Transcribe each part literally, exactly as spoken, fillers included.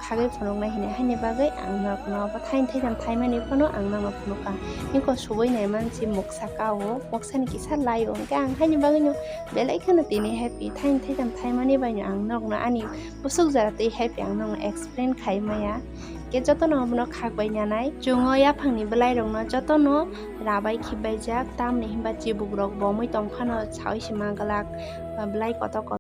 Khagwi phunuknai hinwi haini bagwi ang norokno bo thaini thaitham thaimani phano ang norokno phunukha. Niko subui naiman si moksa kao, moksani kisa lai o, hwnkhe ang haini bagwino belai kheno tini happy. Thaini thaitham thaimani baino ang norokno ani bwswk jora twi happy ang norokno explain khai maya. Hwnkhe jotono abono khakbai nanai. Chwng o yaphangni bwlairokno jotono rabai khibaijak, tamni hinba chibukrok bomwi tongphano saui se manglak, bwlai kotor kotor.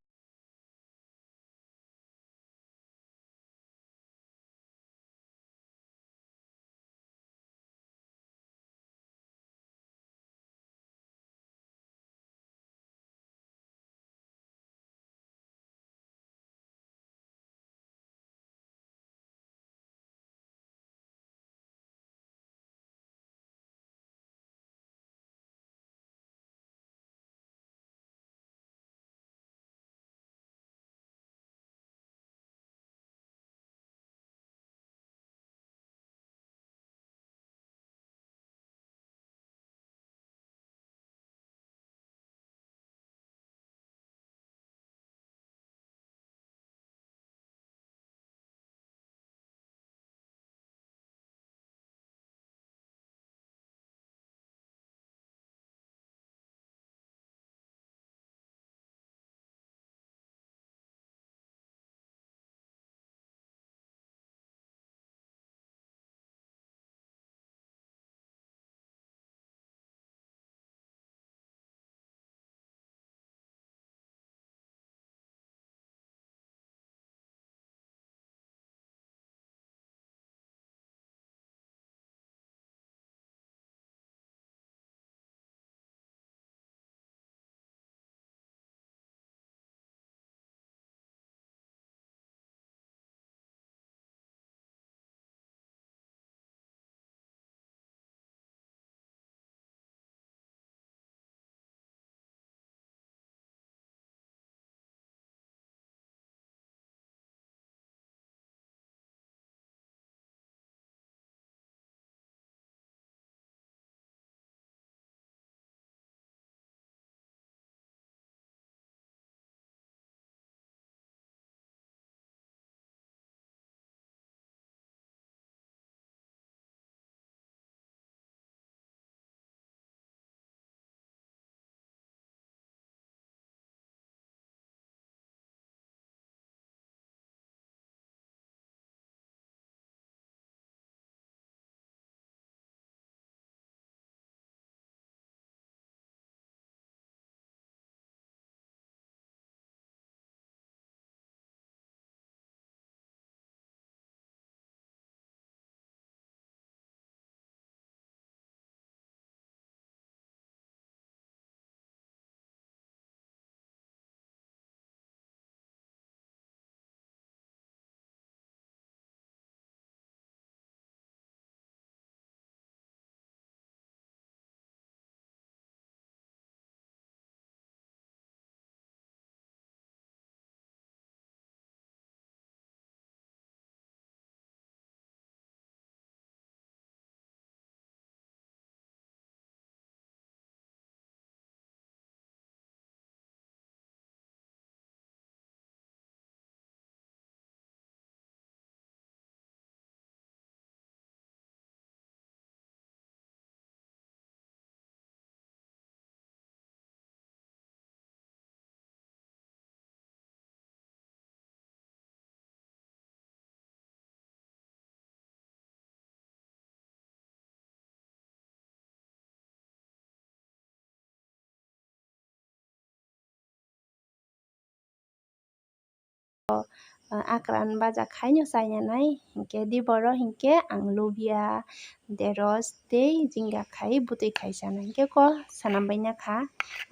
Akran baja khaino chainanai, hinkhe diboro hinkhe ang lubia, deros tei jinga khai bwtwi khai chanai. Hinkhe kok swnam baina kha,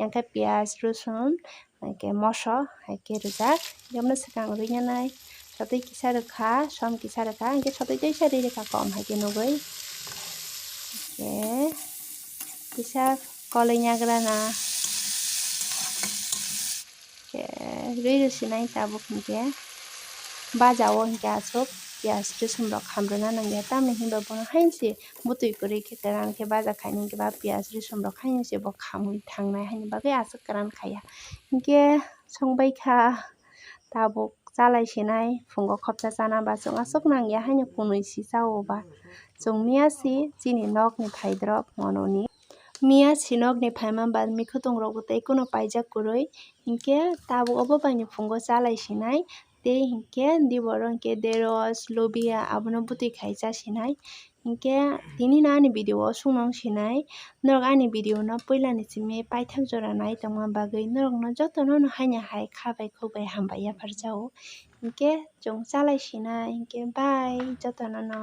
yang khe piyaj, rosun, hinkhe moso hai khe rwjak. Yamno swkang rwinanai sotwi kisa rwkha, som kisa rwkha, hinkhe sotwi teisa rwi rwkha kom hai khe nugwi. Hinkhe kisa koloi nyagrana. Khe rwi rw sinai tabuk hinkhe baja o hinkhe aswk piyaj rosun rok ham rwna nangya, tamni hinba bono haino se bwtwi kwrwi khe kwran khe baja khaini hinkhe ba piyaj rosun rok haino se bo khamwi thangnai haini bagwi aswk kwran khaiya. Hinkhe songbai kha tabuk chalai sinai, phungo khopsa chana ba chwng aswk nangya haino kunui si chao ba. Chwng miya si chini nokni phaidrop mononi. Miya si nokni phaima ba mikhutung rokbo tei kuno paijak kwrwi, hinkhe tabuk obo baino phungo chalai sinai, tei hinkhe diboro hinkhe deros, lobia abono bwtwi khai cha sinai. Hinkhe tini no ani video o sung nang sinai, norok ani video no puila ni simi paithak jora nai tongma bagwi norok no joto no no haino hai kha bai khuk bai hambai yaphar jao. Hinkhe chwng chalai sinai, hinkhe bye joto no no.